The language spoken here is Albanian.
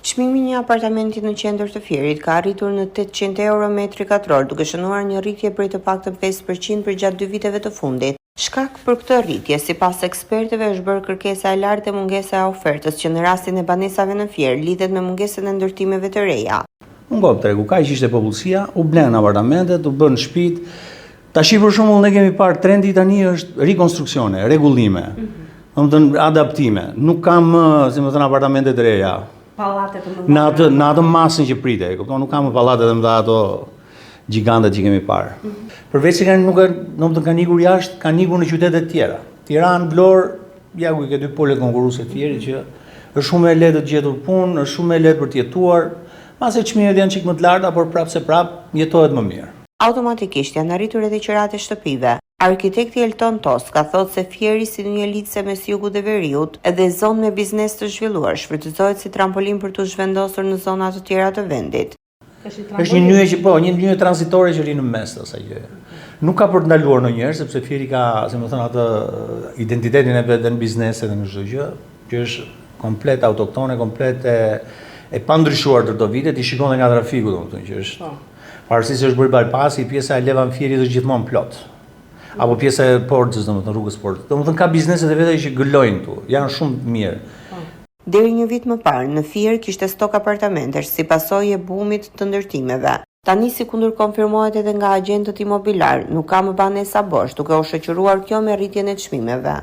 Çmimi i një apartamenti në qendër të Fierit ka arritur në 800 euro metri katror, duke shënuar një rritje prej të paktën 5% përgjatë dy viteve të fundit. Shkak për këtë rritje, sipas ekspertëve, është bërë kërkesa e lartë dhe mungesa e ofertës, që në rastin e banesave në Fier lidhet me mungesën e ndërtimeve të reja. Mungon tregu, kaq ishte popullsia, u blenë apartamentet, u bënë shtëpitë. Tashi për shembull ne kemi parë trendi tani është rikonstruksione, rregullime. Mm -hmm. Domethënë adaptime. Nuk ka më, si me thënë, apartamente të reja. Pallate të mëdha. Në atë në atë masën që pritej, e kupton, nuk ka më pallate të mëdha ato gjigantet që kemi parë. Mm -hmm. Përveç se kanë nuk kanë, domethënë kanë ikur jashtë, kanë ikur në qytete të tjera. Tiranë, Vlorë, ja ku i ke dy polet konkurruese të Fierit që është shumë e lehtë të gjetur punë, është shumë e lehtë për të jetuar. Mbase çmimet janë çik më të larta, por prapë se prapë jetohet më mirë. Automatikisht janë rritur edhe qiratë e shtëpive. Arkitekti Elton Toska thotë se Fieri si një lidhëse mes jugut dhe veriut dhe zonë me biznes të zhvilluar shfrytëzohet si trampolinë për t'u zhvendosur në zona të tjera të vendit. Është një nyje që po, një nyje tranzitore që rri në mes të asaj gjëje. Nuk ka për të ndaluar ndonjëherë sepse Fieri ka, si me thënë atë identitetin e vet dhe në biznese dhe në çdo gjë, që është komplet autoktone, komplet e e pandryshuar ndër këto vite, ti shikon dhe nga trafiku, domethënë që është po. Pavarësisht se është bërë bypassi, pjesa e Levan Fierit është gjithmonë plot. Apo pjesa e Portës, domethënë rrugës Portës. Domethënë ka bizneset e veta që gëlojnë këtu, janë shumë të mirë. Po. Deri një vit më parë, në Fier kishte stok apartamentesh si pasojë e bumit të ndërtimeve. Tani sikundër konfirmohet edhe nga agjentët imobilarë, nuk ka më banesa bosh, duke u shoqëruar kjo me rritjen e çmimeve.